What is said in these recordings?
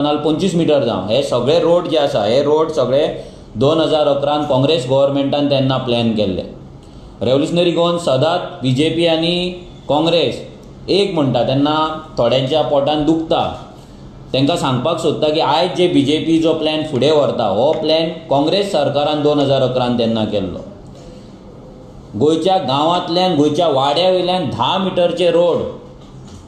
नाल्यार 25 मिटर जावं, हे सगळे रोड जे आसा, हे रोड सगळे 2011न काँग्रेस गोवोरमेंटान तेन्ना प्लॅन केल्ले. रेवोल्युशनरी गोवन सदांच बीजेपी आनी काँग्रेस एक म्हणटा तेन्ना थोड्यांच्या पोटान दुखता. तांकां सांगपाक सोदता की आयज जे बीजेपी जो प्लॅन फुडें व्हरता, हो प्लॅन काँग्रेस सरकारान 2011न तेन्ना केल्लो. गोंयच्या गांवांतल्यान, गोंयच्या वाड्या वयल्यान 10 मिटरचे रोड,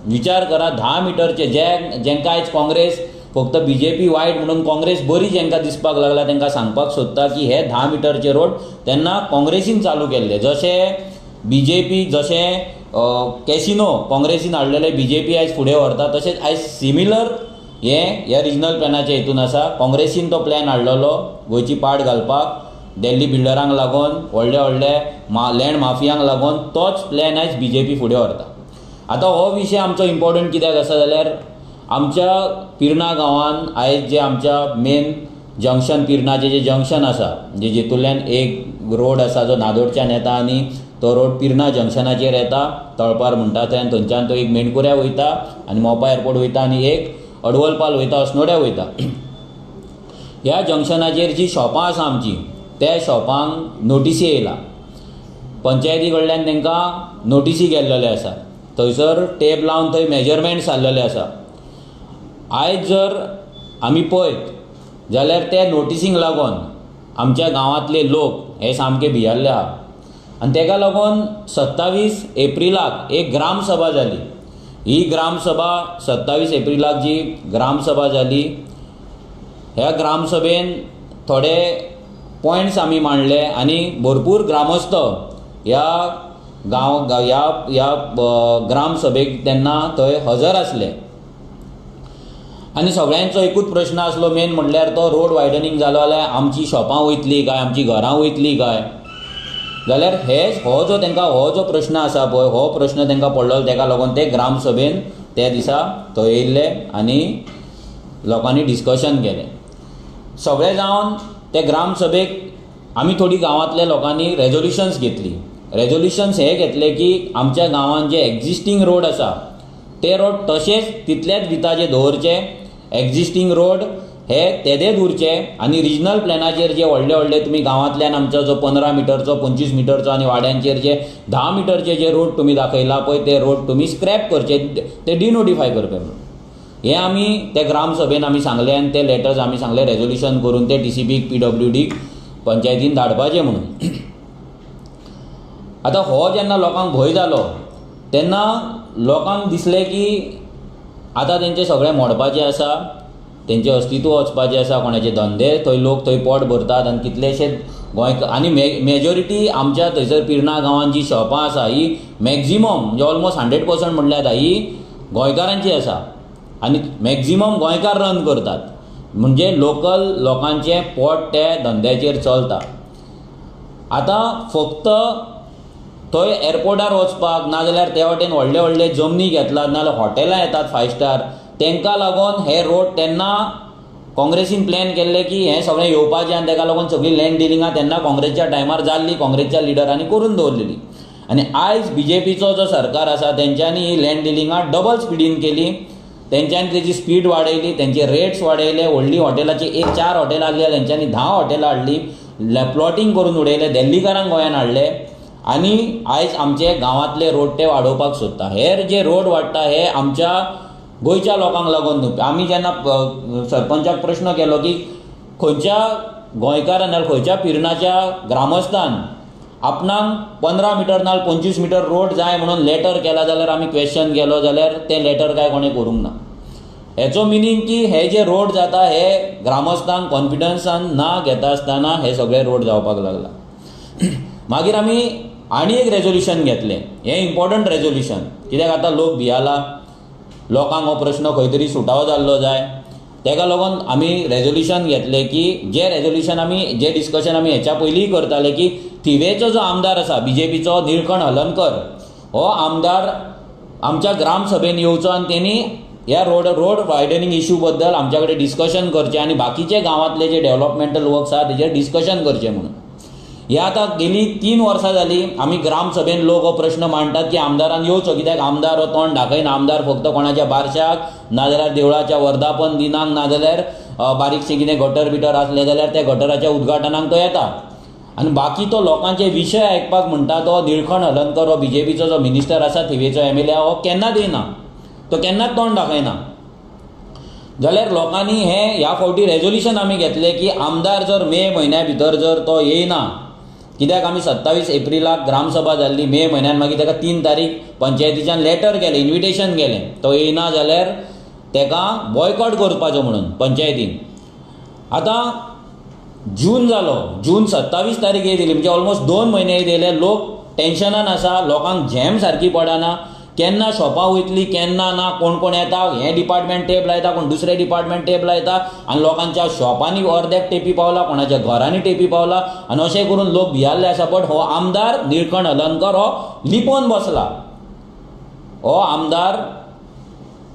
विचार करा, 10 मिटरचे. जे जेंकां आयज काँग्रेस फक्त बीजेपी वायट म्हणून काँग्रेस बरी जेंकां दिसपाक लागला, तांकां सांगपाक सोदता की हे 10 मिटरचे रोड तेन्ना काँग्रेसीन चालू केल्ले. जशें बीजेपी, जशें कॅसिनो काँग्रेसीन हाडलेले बीजेपी आयज फुडें व्हरता, तशेंच आयज सिमिलर हे ह्या रिजनल प्लॅनाच्या हितून आसा. काँग्रेसीन तो प्लॅन हाडलेलो गोंयची पाट घालपाक, दिल्ली बिल्डरांक लागून, व्हडले व्हडले लँड माफियांक लागून. तोच प्लॅन आयज बीजेपी फुडें व्हरता. आतां हो विशय आमचो इम्पोर्टंट कित्याक आसा जाल्यार, आमच्या पिर्णा गांवांत आयज जे आमच्या मेन जंक्शन, पिर्णाचें जें जंक्शन आसा, म्हणजे जितूंतल्यान एक रोड आसा जो नादोडच्यान येता आनी तो रोड पिर्णा जंक्शनाचेर येता, तळपार म्हणटा थंय, आनी थंयच्यान तो एक मेणकुऱ्या वयता आनी मोपा एअरपोर्ट वयता आनी एक अडवलपाल वयता, अस्नोड्या वयता. ह्या जंक्शनाचेर जीं शॉपां आसा आमचीं, त्या शॉपांक नोटिसी येयला. पंचायती कडल्यान तांकां नोटिसी गेल्लेल्यो आसा. थंयसर टेप लावन थंय मेजरमेंट्स जाल्लेले आसा. आयज जर आमी पळयत जाल्यार त्या नोटिसींक लागून आमच्या गांवांतले लोक हे सामके भियेल्ले आहा आनी ताका लागून 27 एप्रिलाक एक ग्रामसभा जाली. ही ग्रामसभा, 27 एप्रिलाक जी ग्रामसभा जाली, ह्या ग्रामसभेन थोडे पॉयंट्स आमी मांडले आनी भरपूर ग्रामस्थ ह्या गांव ह्या ह्या ग्रामसभेक तेन्ना थंय हजर आसले. आनी सगळ्यांचो एकूच प्रश्न आसलो, मेन म्हणल्यार तो रोड वायडनींग जालो जाल्यार आमची शॉपां वयतलीं काय, आमचीं घरां वयतलीं काय. जाल्यार हे हो जो तांकां हो जो प्रश्न आसा पळय, हो प्रश्न तांकां पडलेलो. ताका लागून ते ग्रामसभेन त्या दिसा थंय येयल्ले आनी लोकांनी डिस्कशन केलें. सगळें जावन ते ग्रामसभेक आमी थोडी गांवांतल्या लोकांनी रेजोल्युशन्स घेतली. रेजोल्युशन्स हे घेतले की आमच्या गांवांत जे एग्जिस्टींग रोड आसा, ते रोड तशेच तितल्याच विताचे दवरचे, एग्जिस्टींग रोड हे तेदेच उरचे आनी रिजनल प्लॅनाचेर जे व्हडले व्हडले तुमी गांवांतल्यान आमचो जो 15 मिटरचो, 25 मिटरचो आनी वाड्यांचेर जे 10 मिटरचे जे रोड तुमी दाखयला पळय, ते रोड तुमी स्क्रॅप करचे, ते डिनोटिफाय करचे म्हणून हे आमी ते ग्रामसभेन आमी सांगले. आनी ते लेटर्स आमी सांगले, रेजोल्युशन करून ते डीसीपीक, पीडब्ल्यूडीक, पंचायतीन धाडपाचे म्हणून. आतां हो जेन्ना लोकांक भंय जालो, तेन्ना लोकांक दिसलें की आतां तेंचें सगळें मोडपाचें आसा, तेंचें अस्तित्व वचपाचें आसा. कोणाचे धंदे थंय, लोक थंय पोट भरतात आनी कितलेशे गोंय आनी मेजोरिटी आमच्या थंयसर पिर्णा गांवांत जी शॉपां आसा, ही मॅक्झिमम म्हणजे ऑलमोस्ट 100% म्हणल्यार जाता, ही गोंयकारांची आसा आनी मॅक्झिमम गोंयकार रन करतात. म्हणजे लोकल लोकांचें पोट त्या धंद्याचेर चलता. आतां फक्त थंय एअरपोर्टार वचपाक, नाजाल्यार ते वाटेन व्हडले व्हडले जमनी घेतलात, नाजाल्यार हॉटेलां येतात फायव स्टार, तांकां लागून हे रोड तेन्ना काँग्रेसीन प्लॅन केल्ले की हें सगळें येवपाचें. आनी ताका लागून सगळीं लँड डिलिंगां तेन्ना काँग्रेसच्या टायमार जाल्लीं, काँग्रेसच्या लिडरांनी करून दवरलेली. आनी आयज बीजेपीचो जो सरकार आसा, तेंच्यांनी ही लँड डिलिंगां डबल स्पिडीन केली. तेंच्यांनी तेजी स्पीड वाडयली, तेंचे रेट्स वाडयले. व्हडलीं हॉटेलाची एक चार हॉटेलां आसली, तेंच्यांनी 10 हॉटेलां हाडलीं, प्लॉटींग करून उडयलें, दिल्लीकारांक गोंयांत हाडले आनी आयज आमचे गांवांतले रोड ते वाडोवपाक सोदता. हे जे रोड वाडटा, हे आमच्या गोंयच्या लोकांक लागून न्हू. आमी जेन्ना सरपंचाक प्रश्न केलो की खंयच्या गोंयकारान नाल्यार खंयच्या पिर्णाच्या ग्रामस्थान आपणाक 15 मिटर नाल्यार 25 मिटर रोड जाय म्हणून लेटर केला जाल्यार, आमी क्वेश्चन केलो जाल्यार, तें लेटर काय कोणें करूंक ना. हेचो मिनींग की हे जे रोड जाता, हे ग्रामस्थांक कॉन्फिडन्सान ना घेता आसतना हे सगळे रोड जावपाक लागला. मागीर आमी आनी एक रेजोल्युशन घेतलें. हें इम्पॉर्टंट रेजोल्युशन कित्याक, आतां लोक भियाला, लोकांक हो प्रश्न खंय तरी सुटावो जाल्लो जाय. ताका लागून आमी रेजोल्युशन घेतलें की जें रेजोल्युशन आमी, जें डिस्कशन आमी हेच्या पयलींय करताले की थिवेचो जो आमदार आसा बीजेपीचो, निळकंठ हलनकर, हो आमदार आमच्या ग्रामसभेन येवचो आनी तेणी ह्या रोड वायडनींग इशू बद्दल आमच्या कडेन डिस्कशन करचें आनी बाकीचे गांवांतले जे डेव्हलपमेंटल वर्क्स आहा, तेजेर डिस्कशन करचें म्हणून. हे आतां गेली 3 वर्सां जाली आमी ग्रामसभेन लोक हो प्रश्न मांडटात की आमदारान येवचो, कित्याक आमदार हो तोंड दाखयना. आमदार फक्त कोणाच्या बारशाक नाजाल्यार देवळाच्या वर्धापन दिनाक नाजाल्यार बारीकशें कितें गटर बिटर आसलें जाल्यार त्या गटराच्या उद्घाटनाक तो येता आनी बाकी तो लोकांचे विशय आयकपाक म्हणटा तो निळकंठ हलनकर हो बीजेपीचो जो मिनिस्टर आसा, थिवेचो एमएलए, हो केन्नाच येना, तो केन्नाच तोंड दाखयना. जाल्यार लोकांनी हें ह्या फावटी रेजोल्युशन आमी घेतलें की आमदार जर मे म्हयन्या भितर जर तो येयना, कित्याक आमी 27 एप्रिलाक ग्रामसभा जाल्ली मे म्हयन्यान, मागीर ताका 3 तारीख पंचायतीच्यान लेटर गेलें, इन्विटेशन गेलें, तो येयना जाल्यार ताका बॉयकॉट करपाचो म्हणून पंचायतीन. आतां जून जालो, जून 27 तारीख येयली, म्हणजे ऑलमोस्ट 2 म्हयने येयले. लोक टेन्शनान आसा, लोकांक झेम सारकी पडना, केन्ना शॉपां वयतली केन्ना ना, कोण कोण येता, हें डिपार्टमेंट टेप लायता, कोण दुसरें डिपार्टमेंट टेप लायता आनी लोकांच्या शॉपांनी अर्द्याक टेपी पावला, कोणाच्या घरांनी टेपी पावला आनी अशें करून लोक भियाल्ले आसा. बट हो आमदार निळकंठ हलनकर हो लिपोवन बसला. हो आमदार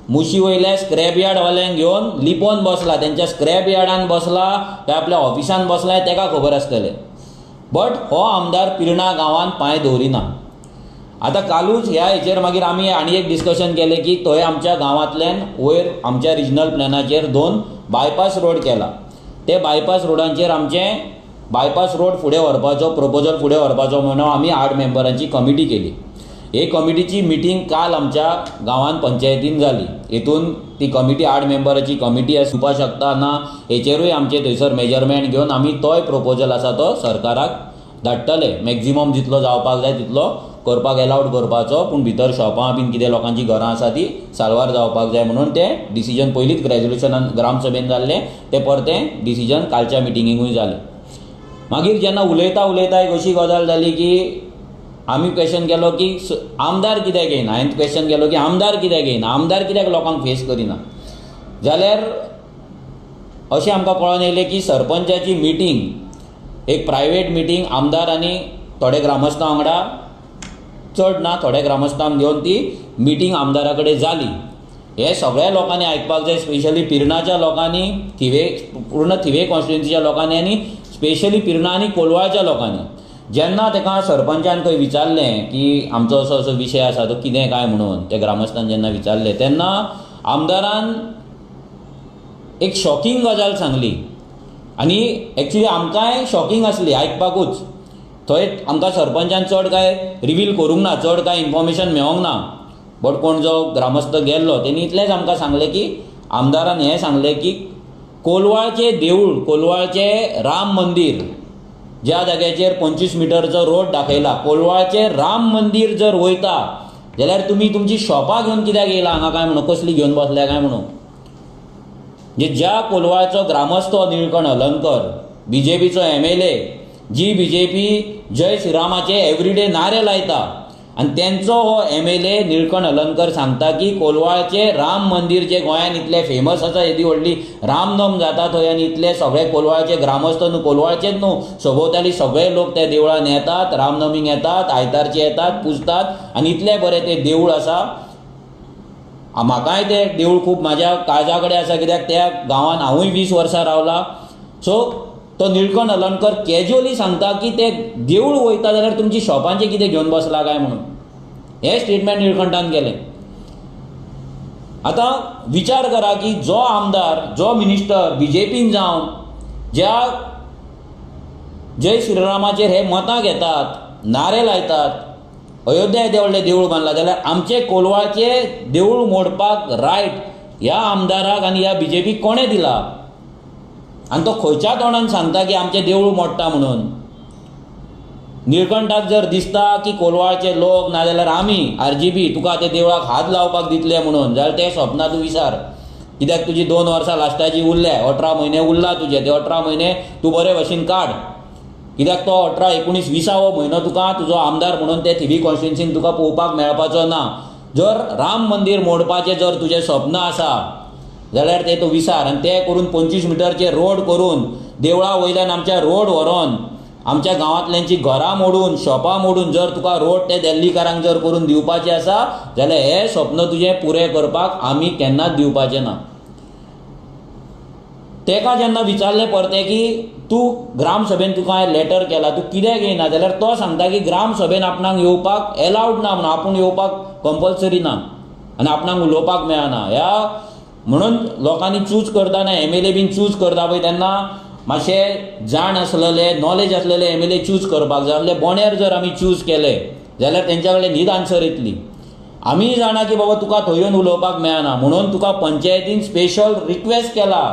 मुशी वयल्या स्क्रॅप यार्ड वाल्यांक घेवन लिपोवन बसला, तेंच्या स्क्रॅप यार्डान बसला काय आपल्या ऑफिसान बसला तेका खबर आसतलें. बट हो आमदार पिर्णा गांवांत पांय दवरिना. आतां कालूच ह्या हेचेर मागीर आमी आनी एक डिस्कशन केलें की थंय आमच्या गांवांतल्यान वयर आमच्या रिजनल प्लॅनाचेर 2 बायपास रोड केला. ते बायपास रोडांचेर आमचें बायपास रोड फुडें व्हरपाचो प्रपोजल फुडें व्हरपाचो म्हणून आमी 8 मेंबरांची कमिटी केली. हे कमिटीची मिटींग काल आमच्या गांवांत पंचायतीन जाली. हेतून ती कमिटी 8 मेंबराची कमिटी आसपाक शकता ना हेचेरूय आमचे थंयसर मेजरमेंट घेवन आमी तोय प्रपोजल आसा तो सरकाराक धाडटले. मॅक्झिमम जितलो जावपाक जाय तितलो करपाक एलावड करपाचो, पूण भितर शॉपां बीन कितें लोकांची घरां आसा ती साल्वार जावपाक जाय म्हणून तें डिसिजन पयलींच रेजोल्युशनान ग्रामसभेन जाल्लें, तें परतें डिसिजन कालच्या मिटिंगेकूय जालें. मागीर जेन्ना उलयता उलयता एक अशी गजाल जाली की आमी क्वेश्चन केलो की आमदार कित्याक येयना, हांवें क्वेश्चन केलो की आमदार कित्याक येयना, आमदार कित्याक लोकांक फेस करिना. जाल्यार अशें आमकां कळोन येयलें की सरपंचाची मिटींग एक प्रायवेट मिटींग आमदार आनी थोडे ग्रामस्थां वांगडा, चड ना थोड्या ग्रामस्थांक घेवन ती मिटींग आमदारा कडेन जाली. हे सगळ्या लोकांनी आयकपाक जाय, स्पेशली पिर्णाच्या लोकांनी, थिवे पूर्ण थिवे कॉन्स्टिट्युएन्सीच्या लोकांनी आनी स्पेशली पिर्णा आनी कोलवाळच्या लोकांनी. जेन्ना ताका सरपंचान खंय विचारलें की आमचो असो असो विशय आसा तो कितें काय म्हणून, त्या ग्रामस्थान जेन्ना विचारलें तेन्ना आमदारान एक शॉकिंग गजाल सांगली आनी एक्चुली आमकांय शॉकिंग आसली आयकपाकूच. थंय आमकां सरपंचान चड कांय रिवील करूंक ना, चड कांय इन्फॉर्मेशन मेळोंक ना, बट कोण जो ग्रामस्थ गेल्लो तेणी इतलेंच आमकां सांगलें की आमदारान हें सांगलें की कोलवाळचें देवूळ, कोलवाळचें राम मंदीर ज्या जाग्याचेर 25 मिटरचो रोड दाखयला, कोलवाळचें राम मंदीर जर वयता जाल्यार तुमी तुमची शॉपां घेवन कित्याक येयला हांगा काय म्हणून, कसली घेवन बसल्या काय म्हणून. म्हणजे ज्या कोलवाळचो ग्रामस्थ निळकंठ हलनकर, बीजेपीचो एमएलए, जी बीजेपी जय श्रीरामाचे एवरीडे नारे लायता आनी तेंचो हो एमएलए निळकंठ हलनकर सांगता की कोलवाळचें राम मंदीर जें गोंयांत इतलें फेमस आसा, येदी व्हडली रामनम जाता थंय आनी इतले सगळे कोलवाळचे ग्रामस्थ न्हू, कोलवाळचेच न्हू, सभोवताली सगळे लोक त्या देवळान येतात, रामनमीक येतात, आयतारचे येतात, पुजतात आनी इतलें बरें तें देवूळ आसा. म्हाकाय तें देवूळ खूब म्हाज्या काळजा कडेन आसा, कित्याक त्या गांवांत हांवूय 20 वर्सां रावला. सो तो निळकंठ हलनकर कॅज्युअली सांगता की ते देवूळ वयता जाल्यार तुमची शॉपांचें कितें घेवन बसला काय म्हणून, हें स्टेटमेंट निळकंठान केलें. आतां विचार करा की जो आमदार, जो मिनिस्टर बीजेपीन जावन ज्या जय श्रीरामाचेर हे मतां घेतात, नारे लायतात, अयोध्या येदें व्हडलें देवूळ बांदलां, जाल्यार आमचें कोलवाळचें देवूळ मोडपाक रायट ह्या आमदाराक आनी ह्या बीजेपीक कोणें दिला? आनी तो खंयच्या तोंडान सांगता की आमचें देवूळ मोडटा म्हणून? निळकंठाक जर दिसता की कोलवाळचे लोक नाजाल्यार आमी आरजीबी तुका ते देवळाक हात लावपाक दितले म्हणून, जाल्यार तें सपनां तूं विसार, कित्याक तुजी 2 वर्सां लास्टाची उरल्या, 18 म्हयने उरला तुजे, ते 18 म्हयने तूं बरे भशेन काड, कित्याक तो 18, 19, 20 हो म्हयनो तुका तुजो आमदार म्हणून ते थिवी कॉन्स्टिट्युएन्सीन तुका पळोवपाक मेळपाचो ना. जर राम मंदीर मोडपाचें जर तुजें सपन आसा जाल्यार तें तूं विसार आनी तें करून 25 मिटरचे रोड करून देवळा वयल्यान आमच्या रोड व्हरोन आमच्या गांवांतल्यांची घरां मोडून, शॉपां मोडून जर तुका रोड ते दिल्लीकारांक जर करून दिवपाचें आसा जाल्यार हें स्वप्न तुजें पुरें करपाक आमी केन्नाच दिवपाचें ना. तेका जेन्ना विचारलें परतें की तूं ग्रामसभेन तुका हांवें लेटर केला, तूं कित्याक येयना, जाल्यार तो सांगता की ग्रामसभेन आपणाक येवपाक एलावड ना म्हणून, आपूण येवपाक कंपल्सरी ना आनी आपणाक उलोवपाक मेळना. ह्या म्हणून लोकांनी चूज करतना एम एल ए बीन चूज करता पळय तेन्ना मातशें जाण आसलेले, नॉलेज आसलेले एम एल ए चूज करपाक जाय. असले बोण्यार जर आमी चूज केले जाल्यार तेंच्या कडल्यान हीच आन्सर येतली. आमी जाणा की बाबा तुका थंय येवन उलोवपाक मेळना म्हणून तुका पंचायतीन स्पेशल रिक्वेस्ट केला,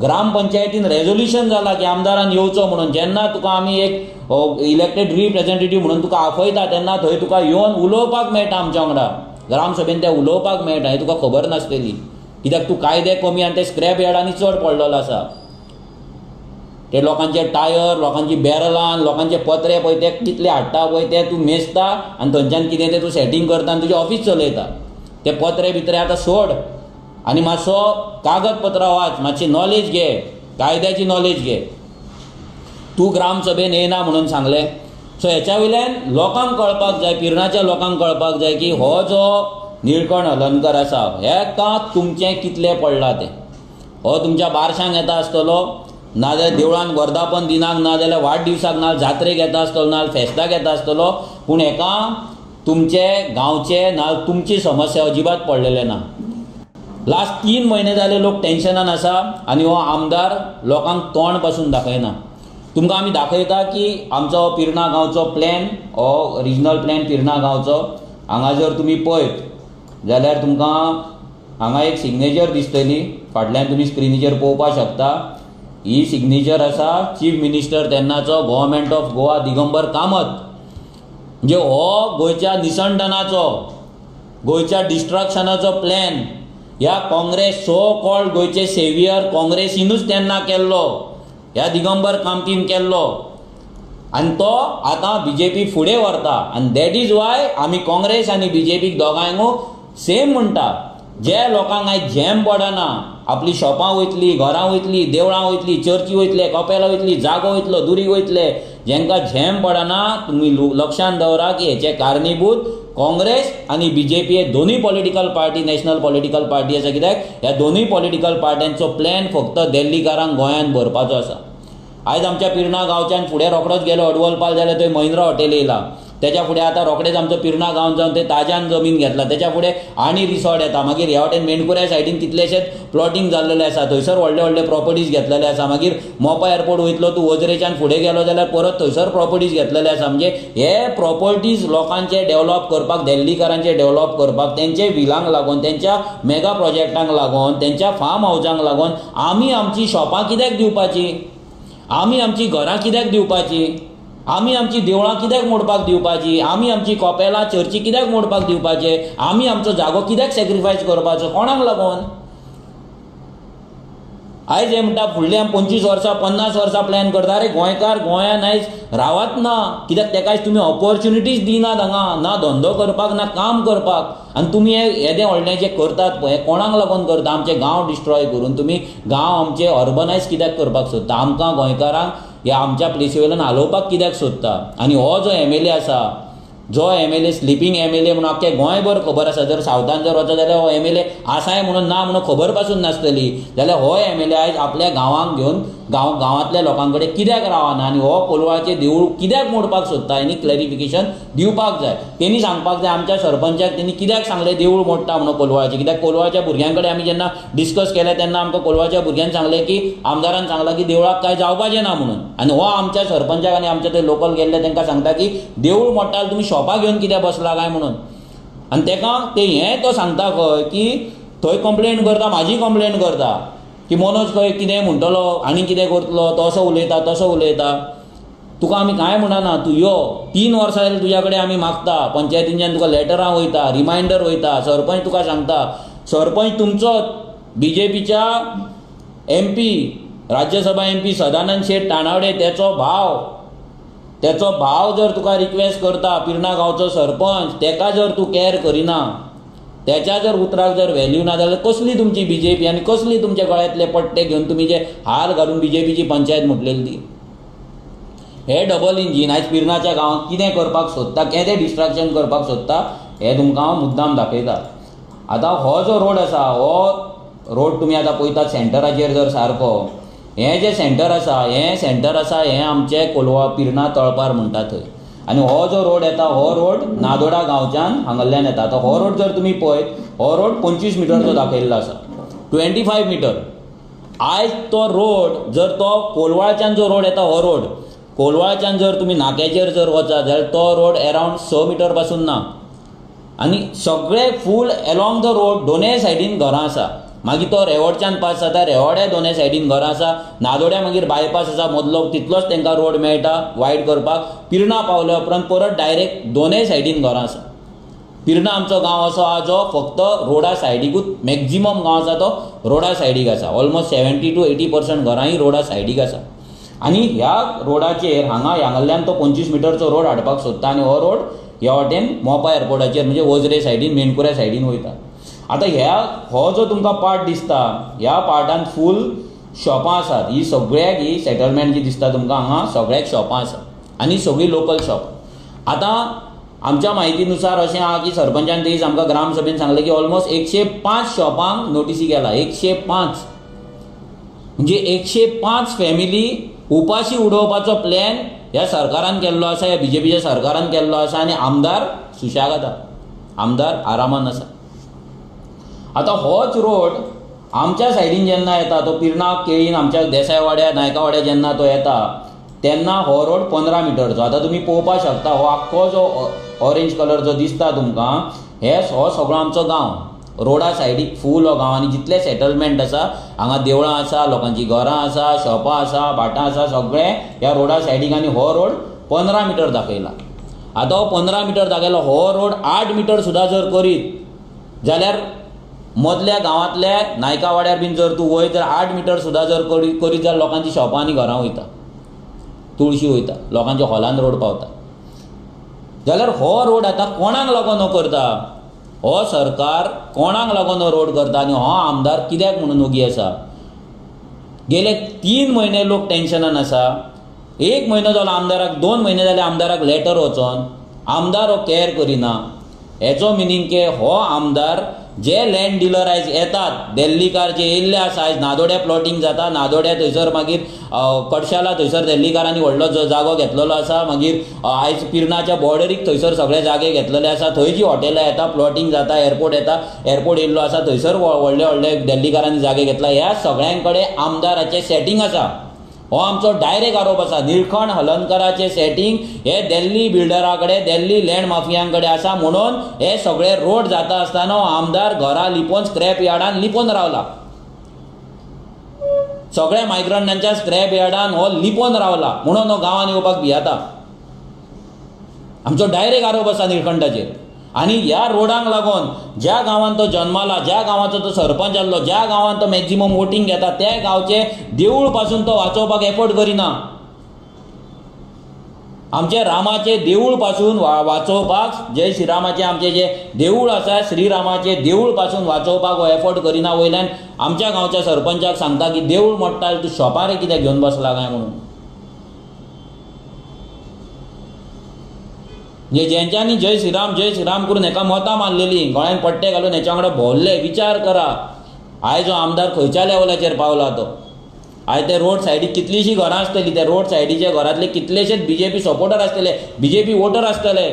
ग्रामपंचायतीन रेजोल्युशन जाला की आमदारान येवचो म्हणून. जेन्ना तुका आमी एक इलेक्टेड रिप्रेझेंटेटीव म्हणून तुका आपयता तेन्ना थंय तुका येवन उलोवपाक मेळटा, आमच्या वांगडा ग्रामसभेन तें उलोवपाक मेळटा. हें तुका खबर नासतली कित्याक तूं कायदे कमी आनी ते स्क्रॅप यार्डांनी चड पडलेलो आसा. ते लोकांचे टायर, लोकांची बॅरलां, लोकांचे पत्रे पळय ते कितले हाडटा पळय ते तूं मेजता आनी थंयच्यान कितें तें तूं सेटींग करता आनी तुजें ऑफीस चलयता. ते पत्रे बित्रे आतां सोड आनी मातसो कागदपत्रां वाच, मातशी नॉलेज घे, कायद्याची नॉलेज घे. तूं ग्रामसभेन येना म्हणून सांगलें. सो हेच्या वयल्यान लोकांक कळपाक जाय, पिर्णाच्या लोकांक कळपाक जाय की हो जो निळकंठ हळर्णकर आसा हेका तुमचें कितलें पडलां तें. हो तुमच्या बारशांक येता आसतलो, नाजाल्यार देवळान वर्धापन दिनाक, नाजाल्यार वाडदिवसाक, ना जात्रेक येता आसतलो, ना फेस्ताक येता आसतलो, पूण हेका तुमचे गांवचे ना तुमची समस्या अजिबात पडलेले ना. लास्ट 3 म्हयने जाले लोक टेन्शनान आसा आनी हो आमदार लोकांक तोंड पासून दाखयना. तुमकां आमी दाखयता की आमचो पिर्णा गांवचो प्लॅन, हो रिजनल प्लॅन पिर्णा गांवचो, हांगा जर तुमी पळयत जाल्यार तुमकां हांगा एक सिग्नेचर दिसतली, फाटल्यान तुमी स्क्रिनीचेर पळोवपाक शकता. ही सिग्नेचर आसा चीफ मिनिस्टर तेन्नाचो गव्हर्मेंट ऑफ गोवा दिगंबर कामत. म्हणजे हो गोंयच्या निसंडनाचो, गोंयच्या डिस्ट्रक्शनाचो प्लॅन ह्या काँग्रेस सो कॉल्ड गोंयचे सेवियर काँग्रेसीनूच तेन्ना केल्लो, ह्या दिगंबर कामतीन केल्लो आनी तो आतां बीजेपी फुडें व्हरता. आनी that is why आमी काँग्रेस आनी बीजेपीक दोगांयकूय सेम म्हणटा. जे लोकांक आयज झेम पडना, आपली शॉपां वयतली, घरां वयतली, देवळां वयतली, चर्ची वयतले, कपेलां वयतली, जागो वयतलो, दुरीग वयतले, जेंकां झेम पडना तुमी लक्षांत दवरा की हेचे कारणीभूत काँग्रेस आनी बीजेपी हे दोनूय political party, national political party आसा. कित्याक ह्या दोनूय पॉलिटिकल पार्ट्यांचो प्लॅन फक्त दिल्लीकारांक गोंयांत भरपाचो आसा. आयज आमच्या पिर्णा गांवच्यान फुडें रोखडोच गेलो अडवलपाल जाल्यार थंय महिंद्रा हॉटेल येयला, तेच्या फुडें आतां रोखडेच आमचो पिर्णा गांवान जावन ते ताज्यान जमीन घेतला, तेच्या फुडें आनी रिसॉर्ट येता. मागीर ह्या वटेन मेणकुऱ्या सायडीन कितलेशेच प्लॉटींग जाल्लेले आसा, थंयसर व्हडले व्हडले प्रॉपर्टीज घेतलेले आसा. मागीर मोपा एअरपोर्ट वयतलो तूं वजरेच्यान फुडें गेलो जाल्यार परत थंयसर प्रॉपर्टीज घेतलेले आसा. म्हणजे हे प्रॉपर्टीज लोकांचे डेवलॉप करपाक, दिल्लीकारांचे डेवलॉप करपाक, तेंचे विलांक लागून, तेंच्या मेगा प्रोजेक्टांक लागून, तेंच्या फार्म हावजांक लागून आमी आमची शॉपां कित्याक दिवपाची, आमी आमची घरां कित्याक दिवपाची, आमी आमची देवळां कित्याक मोडपाक दिवपाची, आमी आमची कपेलां चर्ची कित्याक मोडपाक दिवपाचे, आमी आमचो जागो कित्याक सॅक्रिफायस करपाचो, कोणाक लागून? आयज हे म्हणटा फुडले आमी 25 वर्सां 50 वर्सां प्लॅन करता. अरे गोंयकार गोंयान आयज रावत ना कित्याक तेका आयज तुमी ऑपॉर्च्युनिटीज दिनात हांगा, ना धंदो करपाक ना काम करपाक. आनी तुमी हे येदें व्हडलें जें करतात पळय कोणाक लागून करता? आमचे गांव डिस्ट्रॉय करून तुमी गांव आमचे अर्बनायज कित्याक करपाक सोदता? आमकां गोंयकारांक ह्या आमच्या प्लेसी वयल्यान हालोवपाक कित्याक सोदता? आनी हो जो एम एल ए आसा, जो M L A sleeping M L A म्हणून आख्खे गोंयभर खबर आसा, जर सावथान जर वचत जाल्यार हो एम एल ए आसाय म्हणून ना म्हणून खबर पासून नासतली, जाल्यार हो एम एल ए आयज आपल्या गांवांक घेवन गांवांतल्या लोकां कडेन कित्याक रावना आनी हो कोलवाळचें देवूळ कित्याक मोडपाक सोदता? हेणी क्लॅरिफिकेशन दिवपाक जाय. तेणी सांगपाक जाय आमच्या सरपंचाक तेणी कित्याक सांगलें देवूळ मोडटा म्हणून कोलवाळचें. कित्याक कोलवाळच्या भुरग्यां कडेन आमी जेन्ना डिस्कस केलें तेन्ना आमकां कोलवाळच्या भुरग्यान सांगलें की आमदारान सांगलां की देवळाक कांय जावपाचें ना म्हणून. आनी हो आमच्या सरपंचाक आनी आमच्या ते लोकल गेल्ले तांकां सांगता की देवूळ मोडटा तुमी शॉपां घेवन कित्याक बसला काय म्हणून. आनी तेका ते हें तो सांगता खंय की थंय कंप्लेन करता, म्हाजी कंप्लेन करता की मनोज खंय कितें म्हणटलो आनी कितें करतलो, तो असो उलयता तसो उलयता. तुका आमी कांय म्हणना, तूं यो. 3 वर्सां जालीं तुज्या कडेन आमी मागता, पंचायतींच्यान तुका लेटरां वयता, रिमायंडर वयता, सरपंच तुका सांगता. सरपंच तुमचोच बीजेपीच्या M P, Rajya Sabha M P Sadanand Shet Tanavade तेचो भाव, तेचो भाव जर तुका रिक्वेस्ट करता पिर्णा गांवचो सरपंच, तेका जर तूं कॅर करिना, तेच्या जर उतराक जर व्हॅल्यू ना जाल्यार कसली तुमची बीजेपी आनी कसली तुमच्या गळ्यांतले पट्टे घेवन तुमी जे हार घालून बीजेपीची पंचायत म्हटलेली ती? हे डबल इंजीन आयज पिर्णाच्या गांवांत कितें करपाक सोदता, कितें डिस्ट्रक्शन करपाक सोदता हें तुमकां हांव मुद्दाम दाखयता. आतां हो जो रोड आसा हो रोड तुमी आतां पळयतात सेंटराचेर जर सारको, हें जें सेंटर आसा, हें सेंटर आसा हें आमचें कोलवा पिर्णा तळपार म्हणटा थंय. आनी हो जो रोड येता हो रोड नादोडा गांवच्यान हांगल्ल्यान येता. आतां हो रोड जर तुमी पळयत, हो रोड 25 मिटरचो दाखयल्लो आसा, 25 मिटर. आयज तो रोड जर तो कोलवाळच्यान जो रोड येता, हो रोड कोलवाळच्यान जर तुमी नाक्याचेर जर वचत जाल्यार तो रोड एरावंड 6 मिटर पासून ना. आनी सगळे फूल एलोंग the road दोनूय सायडीन घरां आसा. मागीर तो रेवडच्यान पास जाता, रेवड्या दोनूय सायडीन घरां आसा. नादोड्या मागीर बायपास आसा मदलो, तितलोच तांकां रोड मेळटा वायड करपाक. पिर्णा पावल्या उपरांत परत डायरेक्ट दोनूय सायडीन घरां आसा. पिर्णा आमचो गांव असो आहा जो फक्त रोडा सायडीकूच मॅक्झिमम गांव आसा तो रोडा सायडीक आसा. ऑलमोस्ट 70 to 80% घरां ही रोडा सायडीक आसा. आनी ह्या रोडाचेर हांगा हांगल्ल्यान तो 25 मिटरचो रोड हाडपाक सोदता आनी हो रोड ह्या वाटेन मोपा एअरपोर्टाचेर म्हणजे वजरे सायडीन मेणकुऱ्या सायडीन वयता. आतां ह्या हो जो तुमकां पार्ट दिसता, ह्या पार्टान फूल शॉपां आसात. ही सगळ्याक ही सेटलमेंट जी दिसता तुमकां हांगा सगळ्याक शॉपां आसात आनी सगळीं लोकल शॉप. आतां आमच्या म्हायतीनुसार अशें आहा की सरपंचान ते दीस आमकां ग्रामसभेन सांगलें की ऑलमोस्ट 105 शॉपांक नोटीसी गेला. 105 म्हणजे 105 फॅमिली उपाशी उडोवपाचो प्लॅन ह्या सरकारान केल्लो आसा, ह्या बीजेपीच्या सरकारान केल्लो आसा. आनी आमदार सुशेगाद आसा, आमदार आरामान आसा. आतां होच रोड आमच्या सायडीन जेन्ना येता, तो पिर्णा केळीन आमच्या देसायवाड्या नायकावाड्या जेन्ना तो येता तेन्ना हो रोड 15 मिटरचो. आतां तुमी पळोवपाक शकता हो आख्खो जो ऑरेंज कलर जो दिसता तुमकां, हे हो सगळो आमचो गांव रोडा सायडीक फूल हो गांव. आनी जितले सेटलमेंट आसा हांगा, देवळां आसा, लोकांचीं घरां आसा, शॉपां आसा, भाटां आसा, सगळें ह्या रोडा सायडीक. आनी हो रोड 15 मिटर दाखयला. आतां हो 15 मिटर दाखयला, हो रोड 8 मिटर सुद्दां जर करीत जाल्यार मदल्या गांवांतल्या नायकावाड्यार बीन जर तूं वयत जाल्यार 8 मिटर सुद्दां जर करीत जाल्यार लोकांची शॉपां आनी घरां वयता, तुळशी वयता, लोकांच्या हॉलान रोड पावता. जाल्यार हो रोड आतां कोणाक लागून हो करता? हो सरकार कोणाक लागून हो रोड करता? आनी हो आमदार कित्याक म्हणून ओगी आसा? गेले 3 म्हयने लोक टेन्शनान आसा. 1 म्हयनो जालो आमदाराक, 2 म्हयने जाले आमदाराक लेटर वचोन, आमदार हो कॅर करिना. हेचो मिनींग के हो आमदार जे लँड डिलर आयज येतात, दिल्लीकार जे येयल्ले आसा, आयज नादोड्या प्लॉटींग जाता, नादोड्या थंयसर मागीर कडशाला थंयसर दिल्लीकारांनी व्हडलो जो जागो घेतलेलो आसा, मागीर आयज पिर्णाच्या बॉर्डरीक थंयसर सगळे जागे घेतलेले आसा, थंय जी हॉटेलां येता, प्लॉटींग जाता, एअरपोर्ट येता, एअरपोर्ट येयल्लो आसा, थंयसर व्हडले व्हडले दिल्लीकारांनी जागे घेतला. ह्या सगळ्यां कडेन आमदाराचें सेटींग आसा. हो आमचो डायरेक्ट आरोप आसा. निळखण हलनकराचें सेटींग हे दिल्ली बिल्डरा कडेन, दिल्ली लँड माफियां कडेन आसा. म्हणून हे सगळे रोड जाता आसतना आमदार घरा लिपोवन स्क्रॅप यार्डान लिपोवन रावला. सगळ्या मायग्रंटांच्या स्क्रॅप यार्डान हो लिपोवन रावला, म्हणून हो गांवांत येवपाक भियेता. आमचो डायरेक्ट आरोप आसा निळखंठाचेर. आनी ह्या रोडांक लागून ज्या गांवांत तो जन्माला, ज्या गांवाचो तो सरपंच आसलो, ज्या गांवांत तो मॅक्झिमम वोटींग घेता, त्या गांवचे देवूळ पासून तो वाचोवपाक एफर्ट करिना. आमचे रामाचे देवूळ पासून वाचोवपाक, जय श्रीरामाचे आमचे जे देवूळ आसा, श्रीरामाचे देवूळ पासून वाचोवपाक हो एफर्ट करिना. वयल्यान आमच्या गांवच्या सरपंचाक सांगता की देवूळ मोडटा तूं शॉपार कित्याक घेवन बसला काय म्हणून. म्हणजे जेंच्यांनी जय श्रीराम जय श्रीराम करून हेका मतां मारलेली, गळ्यान पट्टे घालून हेच्या वांगडा भोंवल्ले, विचार करा आयज हो आमदार खंयच्या लेवलाचेर पावला तो. आयज ते रोड सायडीक कितलींशीं घरां आसतलीं, त्या रोड सायडीच्या घरांतले कितलेशेच बीजेपी सपोर्टर आसतले, बीजेपी वोटर आसतले.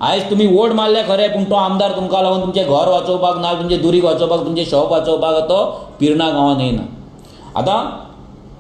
आयज तुमी वोट मारले खरें, पूण तो आमदार तुमकां लागून तुमचें घर वाचोवपाक ना, तुमचें दुरीग वाचोवपाक, तुमचें शॉप वाचोवपाक तो पिर्णा गांवांत येयना. आतां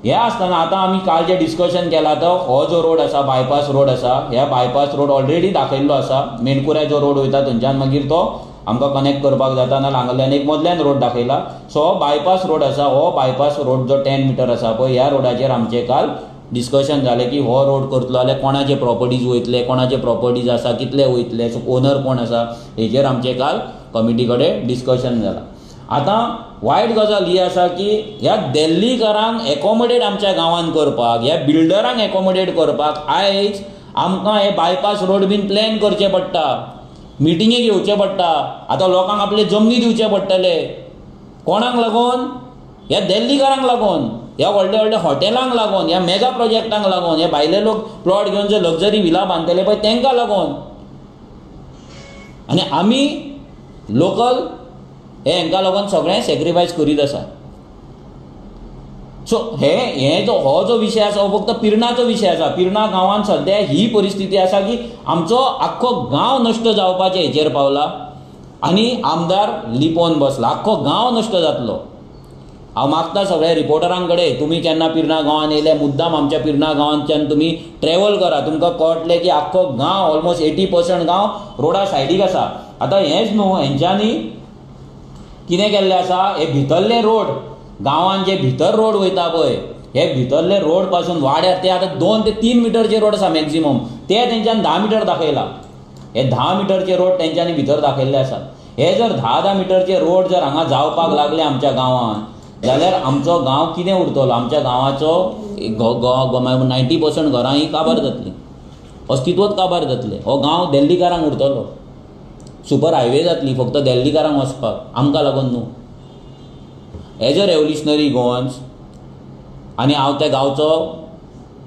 हें आसतना आतां आमी काल जें डिस्कशन केलां तो हो जो रोड आसा बायपास रोड आसा, ह्या बायपास रोड ऑलरेडी दाखयल्लो आसा. मेणकुऱ्या जो रोड वयता थंयच्यान मागीर तो आमकां कनेक्ट करपाक जाता, ना हांगासरल्यान एक मदल्यान रोड दाखयला. सो हो बायपास रोड आसा, हो बायपास रोड जो 10 मिटर आसा पळय, ह्या रोडाचेर आमचें काल डिस्कशन जालें की हो रोड करतलो जाल्यार कोणाचे प्रॉपर्टीज वयतले, कोणाचे प्रॉपर्टीज आसा, कितले वयतले, सो ओनर कोण आसा, हेजेर आमचें काल कमिटी कडेन डिस्कशन जालां. आतां वायट गजाल ही आसा की ह्या दिल्लीकारांक एकोमोडेट आमच्या गांवांत करपाक, ह्या बिल्डरांक एकोमोडेट करपाक आयज आमकां हे बायपास रोड बीन प्लॅन करचें पडटा, मिटिंगे घेवचें पडटा. आतां लोकांक आपले जमनी दिवचे पडटले. कोणाक लागून? ह्या दिल्लीकारांक लागून, ह्या व्हडल्या व्हडल्या हॉटेलांक लागून, ह्या मेगा प्रोजेक्टांक लागून, ह्या भायले लोक प्लॉट घेवन जे लक्झरी विला बांदतले पळय तांकां लागून. आनी आमी लोकल हे हांकां लागून सगळें सॅक्रिफायस करीत आसा. सो हे हे जो हो जो विशय आसा हो फक्त पिर्णाचो विशय आसा. पिर्णा गांवांत सद्या ही परिस्थिती आसा की आमचो आख्खो गांव नश्ट जावपाचे हेचेर पावला आनी आमदार लिपोवन बसला. आख्खो गांव नश्ट जातलो. हांव मागता सगळ्या रिपोर्टरां कडेन, तुमी केन्ना पिर्णा गांवांत येयले मुद्दाम आमच्या पिर्णा गांवांतल्यान तुमी ट्रॅवल करा, तुमकां कळटलें की आख्खो गांव ऑलमोस्ट 80% गांव रोडा सायडीक आसा. आतां हेंच न्हू, हेंच्यांनी कितें केल्लें आसा, हे भितरले रोड गांवांत जे भितर रोड वयता पळय, हे भितरले रोड पासून वाड्यार ते आतां 2 ते 3 मिटरचे रोड आसा मॅक्झिमम, ते तेंच्यान 10 मिटर दाखयला. हे 10 मिटरचे रोड तेंच्यांनी भितर दाखयल्ले आसात. हे जर 10-10 मिटरचे रोड जर हांगा जावपाक लागले आमच्या गांवांत जाल्यार आमचो गांव कितें उरतलो? आमच्या गांवाचो 90% घरां ही काबार जातली, अस्तित्वच काबार जातलें. हो गांव दिल्लीकारांक उरतलो. सुपर हायवे जातली फक्त दिल्लीकारांक वचपाक, आमकां लागून न्हू. एज अ रेवल्युशनरी गोवन्स आनी हांव त्या गांवचो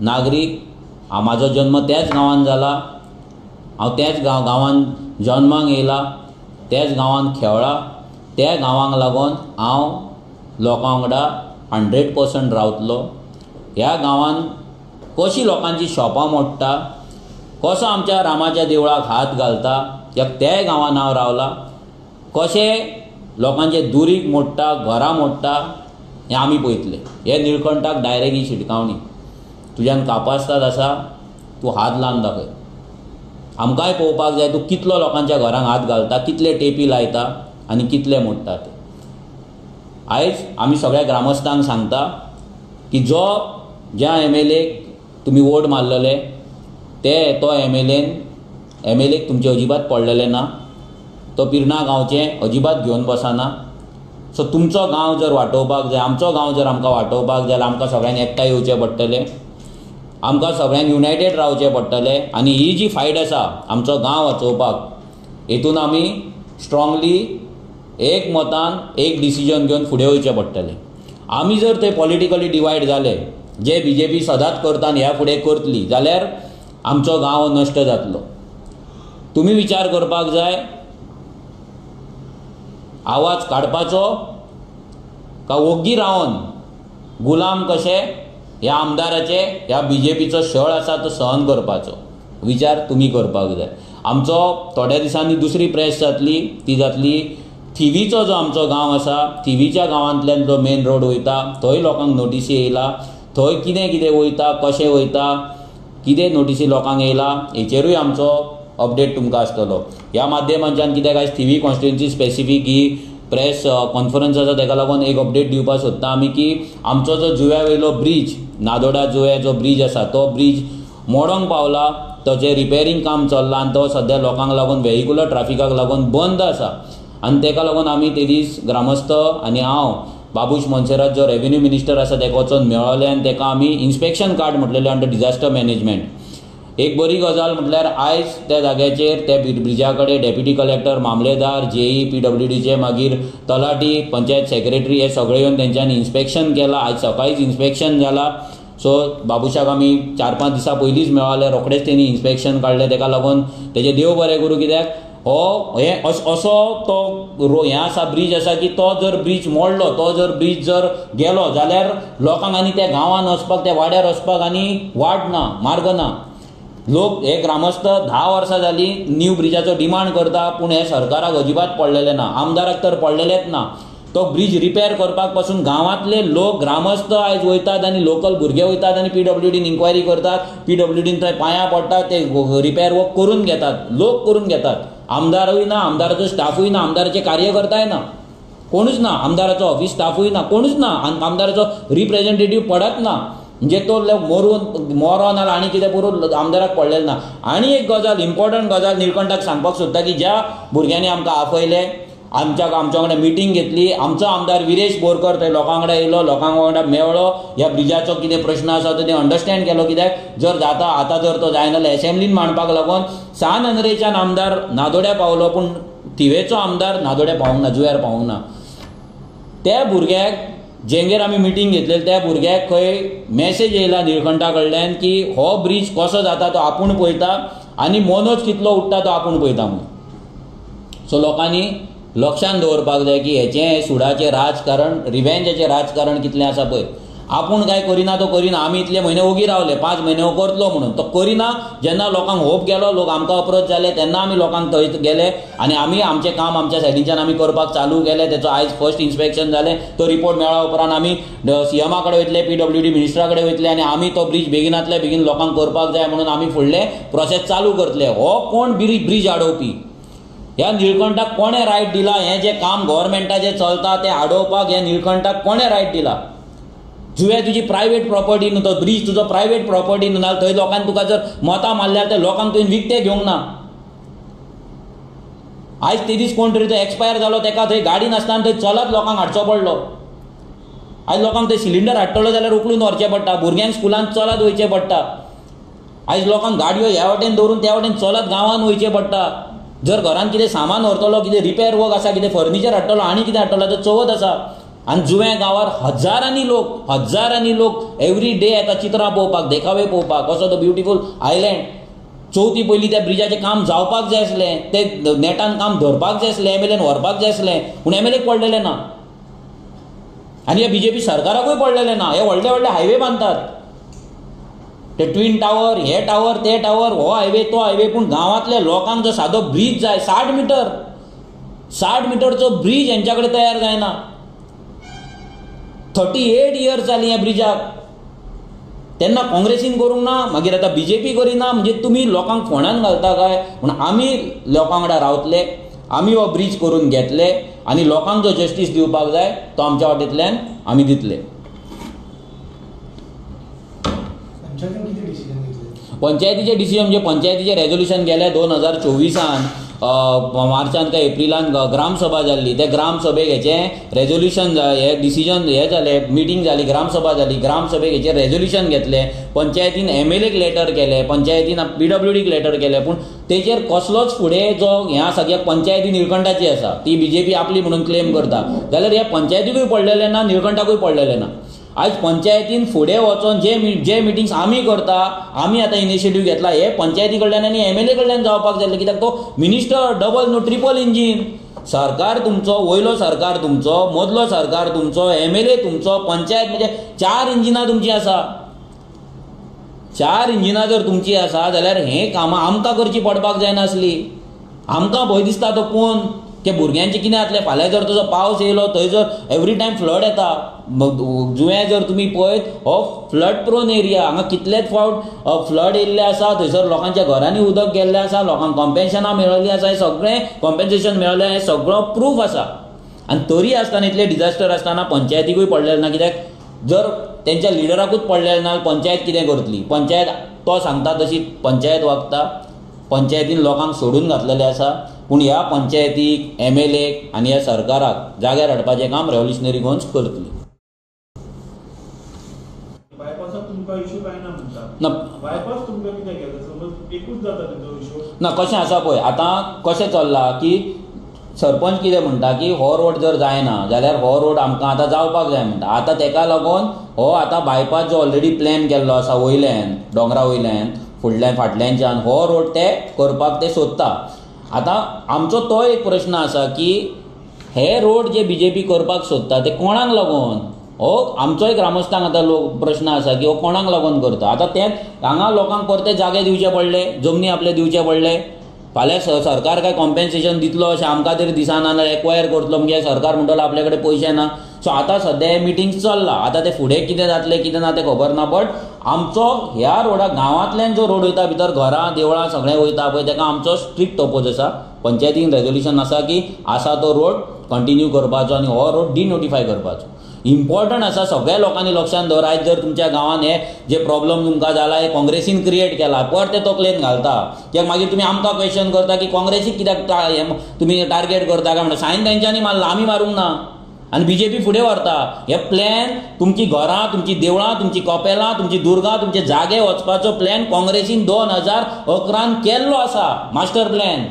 नागरीक, म्हाजो जन्म त्याच गांवांत जाला, हांव त्याच गांवांत जन्माक येयला, त्याच गांवांत खेळ्ळा, त्या गांवांक लागून हांव लोकां वांगडा 100% रावतलो. ह्या गांवांत कशी लोकांची शॉपां मोडटा, कसो आमच्या रामाच्या देवळाक हात घालता, त्याय गांवांत हांव रावला, कशें लोकांचे दुरीग मोडटा, घरां मोडटा, हें आमी पळयतले. हे निळकंठाक डायरेक्ट ही शिटकावणी, तुज्यान कापास्ताद आसा, तूं हात लावन दाखय, आमकांय पळोवपाक जाय तूं कितलो लोकांच्या घरांक हात घालता, कितले टेपी लायता आनी कितले मोडटा ते. आयज आमी सगळ्या ग्रामस्थांक सांगता की जो ज्या एम.एल.एक तुमी वोट मारलेले ते तो एम.एल.एक तुमचे अजिबात पडलेले ना, तो पिर्णा गांवचें अजिबात घेवन बसना. सो तुमचो गांव जर वाटोवपाक जाय, आमचो गांव जर आमकां वाटोवपाक जाय जाल्यार आमकां सगळ्यांक एकठांय येवचें पडटलें, आमकां सगळ्यांक युनायटेड रावचें पडटलें. आनी ही जी फायट आसा आमचो गांव वाचोवपाक, हेतून आमी स्ट्रांगली एक मतान एक डिसिजन घेवन फुडें वयचें पडटलें. आमी जर ते पॉलिटिकली डिवायड जाले, जे बीजेपी सदांच करता आनी ह्या फुडें करतली, जाल्यार आमचो गांव नश्ट जातलो. तुमी विचार करपाक जाय, आवाज काडपाचो का ओग्गी रावन गुलाम कशे ह्या आमदाराचे, ह्या बीजेपीचो छळ आसा तो सहन करपाचो विचार तुमी करपाक जाय. आमचो थोड्या दिसांनी दुसरी प्रेस जातली, ती जातली थिवीचो जो आमचो गांव आसा, थिवीच्या गांवांतल्यान जो मेन रोड वयता थंय लोकांक नोटीसी येयला, थंय कितें कितें वयता, कशें वयता, कितें नोटीसी लोकांक येयला, हेचेरूय आमचो अपडेट तुमकां आसतलो. ह्या माध्यमांच्यान कित्याक आयज थिवी कॉन्स्टिट्युएन्सी स्पेसिफीक ही प्रेस कॉन्फरन्स आसा, ताका लागून एक अपडेट दिवपाक सोदता आमी की आमचो जो जुव्या वयलो ब्रीज, नादोडा जुव्या जो ब्रीज आसा तो ब्रीज मोडोंक पावला, ताचें रिपेरींग काम चल्लां आनी तो सद्या लोकांक लागून वेहिकुलर ट्राफिकाक लागून बंद आसा. आनी ताका लागून आमी ते दीस ग्रामस्थ आनी हांव बाबूश मोन्सेरात जो रेवेन्यू मिनिस्टर आसा ताका वचोन मेळ्ळले आनी ताका आमी इन्स्पेक्शन कार्ड म्हटलेलें अंडर डिजास्टर मॅनेजमेंट. एक बरी गजाल म्हटल्यार आयज त्या जाग्याचेर त्या ब्रिजा कडेन डेप्युटी कलेक्टर, मामलेदार, जेई, पीडब्ल्यूडीचे, मागीर तलाठी, पंचायत सेक्रेटरी हे सगळे येवन तेंच्यांनी इन्स्पेक्शन केलां. आयज सकाळीच इन्स्पेक्शन जाला. सो बाबूशाक आमी 4-5 दिसां पयलींच मेळ्ळले, रोखडेच तेणी इन्स्पेक्शन काडलें. ताका लागून तेजें देव बरें करूं, कित्याक हो हे असो तो हें आसा ब्रीज आसा की तो जर ब्रीज मोडलो, तो जर ब्रीज जर गेलो जाल्यार लोकांक आनी त्या गांवांत वचपाक, त्या वाड्यार वचपाक आनी वाट ना, मार्ग ना. लोक हे ग्रामस्थ 10 वर्सां जालीं न्यू ब्रिजाचो डिमांड करता, पूण हे सरकाराक अजिबात पडलेलें ना, आमदाराक तर पडलेलेंच ना. तो ब्रीज रिपेर करपाक पासून गांवांतले लोक ग्रामस्थ आयज वयतात आनी लोकल भुरगे वयतात आनी पीडब्ल्यूडीन इन्क्वायरी करतात, पीडब्ल्यूडीन थंय पांयां पडटात, ते रिपेर वर्क करून घेतात, लोक करून घेतात. आमदारूय ना, आमदाराचो स्टाफूय ना, आमदाराचे कार्यकर्ताय ना, कोणूच ना, आमदाराचो ऑफिस स्टाफूय ना, कोणूच ना, आमदाराचो रिप्रेझेंटेटीव पडत ना. म्हणजे तो मरून मरोन नाल्यार आनी कितें करून आमदाराक पडलेलें ना. आनी एक गजाल इम्पॉर्टंट गजाल निळकंठाक सांगपाक सोदता की ज्या भुरग्यांनी आमकां आपयले, आमच्या वांगडा मिटींग घेतली, आमचो आमदार विरेश बोरकर थंय लोकां वांगडा येयलो, लोकां वांगडा मेळ्ळो, ह्या ब्रिजाचो कितें प्रश्न आसा तो तें अंडरस्टँड केलो. कित्याक जर जाता आतां जर तो जायना जाल्यार एसेंब्लीन मांडपाक लागून सान आंद्रेच्यान आमदार नादोड्या पावलो, पूण थिवेचो आमदार नादोड्या पावूंक ना, जुव्यार पावूंक ना. त्या भुरग्याक जेंगेर आमी मिटींग घेतलेली त्या भुरग्याक खंय मॅसेज येयला निळकंठा कडल्यान की हो ब्रीज कसो जाता तो आपूण पळयता आनी मनोज कितलो उडटा तो आपूण पळयता म्हणून. सो लोकांनी लक्षांत दवरपाक जाय की हेचें सुडाचें राजकारण, रिवेंजाचें राजकारण कितलें आसा पळय. आपूण काय करिना तो करिना, आमी इतले म्हयने ओगी रावले, 5 म्हयने हो करतलो म्हणून तो करिना. जेन्ना लोकांक होप गेलो, लोक आमकां अप्रोच जाले, तेन्ना आमी लोकांक थंय गेले आनी आमी आमचें काम आमच्या सायडीच्यान आमी करपाक चालू केलें. तेचो आयज फर्स्ट इन्स्पेक्शन जालें, तो रिपोर्ट मेळ्ळ्या उपरांत आमी सीएमा कडेन वयतले, PWD मिनिस्टरा कडेन वयतले आनी आमी तो ब्रीज बेगिनांतल्या बेगीन लोकांक करपाक जाय म्हणून आमी फुडलें प्रोसेस चालू करतले. हो कोण ब्रीज आडोवपी? ह्या निळकंठाक कोणें रायट दिला? हें जें काम गव्हर्मेंटाचें चलता तें आडोवपाक ह्या निळकंठाक कोणें रायट दिला? जुवें तुजी प्रायवेट प्रॉपर्टी न्हू, तो ब्रीज तुजो प्रायवेट प्रॉपर्टी न्हू, नाल्यार थंय लोकांनी तुका जर मतां मारल्यार ते लोकांक तुवें विकतें घेवंक ना. आयज ते दीस कोण तरी तो एक्सपायर जालो, ताका थंय गाडी नासतना थंय चलत लोकांक हाडचो पडलो. आयज लोकांक थंय सिलिंडर हाडटलो जाल्यार उखलून व्हरचें पडटा, भुरग्यांक स्कुलांत चलत वयचें पडटा. आयज लोकांक गाडयो ह्या वाटेन दवरून त्या वाटेन चलत गांवांत वयचें पडटा. जर घरांत कितें सामान व्हरतलो, कितें रिपेर वर्क आसा, कितें फर्निचर हाडटलो आनी कितें हाडटलो तर चवथ आसा. आनी जुवें गांवार हजारांनी लोक एवरी डे येता चित्रां पळोवपाक, देखावे पळोवपाक, कसो तो ब्युटिफूल आयलँड. चवथी पयलीं त्या ब्रिजाचें काम जावपाक जाय आसलें, तें नेटान काम धरपाक जाय आसलें, एम एल एन व्हरपाक जाय आसलें, पूण एम एल एक पडलेलें ना आनी ह्या बीजेपी सरकाराकूय पडलेलें ना. हे व्हडले व्हडले हायवे बांदतात, ते ट्विन टावर, हे टावर, ते टावर, हो हायवे, तो हायवे, पूण गांवांतल्या लोकांक जो सादो ब्रीज जाय, 60 मिटरचो ब्रीज हेंच्या कडेन तयार जायना. 38 इयर्स जालीं ह्या ब्रिजाक. तेन्ना काँग्रेसीन करूंक ना, मागीर आतां बीजेपी करिना, म्हणजे तुमी लोकांक फोंडान घालता काय? पूण आमी लोकां वांगडा रावतले, आमी हो ब्रीज करून घेतले आनी लोकांक जो जस्टीस दिवपाक जाय तो आमच्या वाटेंतल्यान आमी दितले. पंचायतीचें डिसिजन म्हणजे पंचायतीचें रेजोल्युशन गेलें 2024 मार्चान काय एप्रिलान ग्रामसभा जाल्ली. त्या ग्रामसभेक हेचें रेजोल्युशन, हे डिसिजन हें जालें, मिटींग जाली, ग्रामसभा जाली, ग्रामसभेक हेचें रेजोल्युशन घेतलें, पंचायतीन एम एल एक लेटर केलें, पंचायतीन PWDक लेटर केलें, पूण तेचेर कसलोच फुडें जो हें आसा की पंचायती निळकंठाची आसा, ती बीजेपी आपली म्हणून क्लेम करता, जाल्यार ह्या पंचायतीकूय पडलेलें ना, निळकंठाकूय पडलेलें ना. आयज पंचायतीन फुडें वचोन जे मिटिंग्स आमी करता, आमी आतां इनिशिएटीव घेतला, हे पंचायती कडल्यान आनी एम एल ए कडल्यान जावपाक जाय, कित्याक तो मिनिस्टर डबल न्हू ट्रिपल इंजीन सरकार तुमचो, वयलो सरकार तुमचो, मदलो सरकार तुमचो, एम एल ए तुमचो, पंचायत, म्हणजे 4 इंजिनां तुमची आसा. 4 इंजिनां जर तुमची आसा जाल्यार हें कामां आमकां करची पडपाक जायनासली. आमकां भंय दिसता तो पळोवन की भुरग्यांचें कितें जातलें फाल्यां, जर तसो पावस येयलो थंय जर एवरी टायम फ्लड येता. जुंवें जर तुमी पळयत हो फ्लड प्रोन एरिया, हांगा कितलेच फावट फ्लड येयल्ले आसा, थंयसर लोकांच्या घरांनी उदक गेल्लें आसा, लोकांक कॉम्पेन्शनां मेळिल्लीं आसा, हें सगळें कॉम्पेन्सेशन मेळिल्लें, हें सगळो प्रूफ आसा. आनी तरी आसतना इतलें डिजास्टर आसतना पंचायतीकूय पडलेलें ना, कित्याक जर तेंच्या लिडराकूच पडलेलें ना पंचायत कितें करतली? पंचायत तो सांगता तशी पंचायत वागता, पंचायतीन लोकांक सोडून घातलेलें आसा. पूण ह्या पंचायतीक, एम एल एक आनी ह्या सरकाराक जाग्यार हाडपाचें काम रेव्होल्युशनरी गोवन्स करतली. ना कशें आसा पळय आतां कशें चल्लां की सरपंच कितें म्हणटा की हो रोड जर जायना जाल्यार हो रोड आमकां आतां जावपाक जाय म्हणटा. आतां तेका लागून हो आतां बायपास जो ऑलरेडी प्लॅन केल्लो आसा वयल्यान दोंगरा वयल्यान फुडल्यान फाटल्यानच्यान हो रोड ते करपाक ते सोदता. आतां आमचो तो एक प्रश्न आसा की हे रोड जे बीजेपी करपाक सोदता ते कोणाक लागून? हो आमचोय ग्रामस्थांक आतां लोक प्रश्न आसा की हो कोणाक लागून करता. आतां तें हांगा लोकांक परते जागे दिवचे पडले, जमनी आपले दिवचे पडले. फाल्यां सरकार काय कॉम्पेन्सेशन दितलो अशें आमकां तरी दिसना, नाल्यार एक्वायर करतलो म्हणजे सरकार म्हणटलो आपल्या कडेन पयशे ना. सो आतां सद्या हें मिटींग चल्लां, आतां तें फुडें कितें जातलें कितें ना तें खबर ना. बट आमचो ह्या रोडा गांवांतल्यान जो रोड वयता भितर घरां देवळां सगळें वयता पळय तेका आमचो स्ट्रिक्ट अपोज आसा. पंचायतीन रेजोल्युशन आसा की आसा तो रोड कंटिन्यू करपाचो आनी हो रोड डिनोटिफाय करपाचो. इम्पॉर्टंट आसा सगळ्या लोकांनी लक्षांत दवर. आयज जर तुमच्या गांवांत हे जे प्रॉब्लम तुमकां जाला हे काँग्रेसीन क्रिएट केला, परते तकलेन घालता कित्याक मागीर तुमी आमकां क्वेश्चन करता की काँग्रेसीक कित्याक तुमी टार्गेट करता काय म्हणटा. सायन तेंच्यांनी मारला, आमी मारूंक ना आनी बीजेपी फुडें व्हरता हे प्लॅन. तुमची घरां, तुमची देवळां, तुमची कपेलां, तुमची दुर्गां, तुमचे जागे वचपाचो प्लॅन काँग्रेसीन 2011 केल्लो आसा, मास्टर प्लॅन,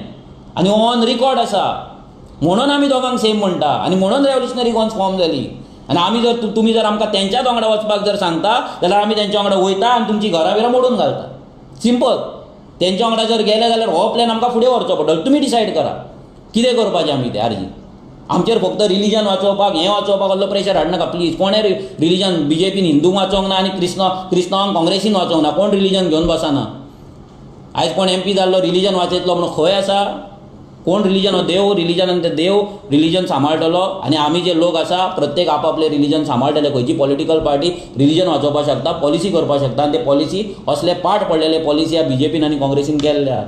आनी ऑन रिकॉर्ड आसा. म्हणून आमी दोगांक सेम म्हणटा आनी म्हणून रेव्होल्युशनरी गोवन्स फॉर्म जाली. आनी आमी जर तुमी जर आमकां तेंच्याच वांगडा वचपाक जर सांगता जाल्यार आमी तेंच्या वांगडा वयता आनी तुमची घरां बिरां मोडून घालता. सिंपल. तेंच्या वांगडा जर गेले जाल्यार हो प्लॅन आमकां फुडें व्हरचो पडटलो. तुमी डिसायड करा कितें करपाचें आमी तें आरजी. आमचेर फक्त रिलिजन वाचोवपाक, हें वाचोवपाक असलो प्रेशर हाडनाका प्लीज. कोणें रिलिजन बीजेपीन हिंदूंक वाचोवंक ना आनी क्रिस्तांवांक काँग्रेसीन वाचोवंक ना. कोण रिलिजन घेवन बसना. आयज कोण एमपी जाल्लो रिलिजन वाचयतलो म्हणून खंय आसा? कोण रिलिजन हो देव रिलिजन आनी ते देव रिलिजन सांबाळटलो आनी आमी जे लोक आसा प्रत्येक आपापले रिलिजन सांबाळटले. खंयची पॉलिटिकल पार्टी रिलिजन वाचोवपाक शकता, पॉलिसी करपाक शकता आनी ते पॉलिसी असले पाठ पडलेले पॉलिसी ह्या बीजेपीन आनी काँग्रेसीन केल्ल्या.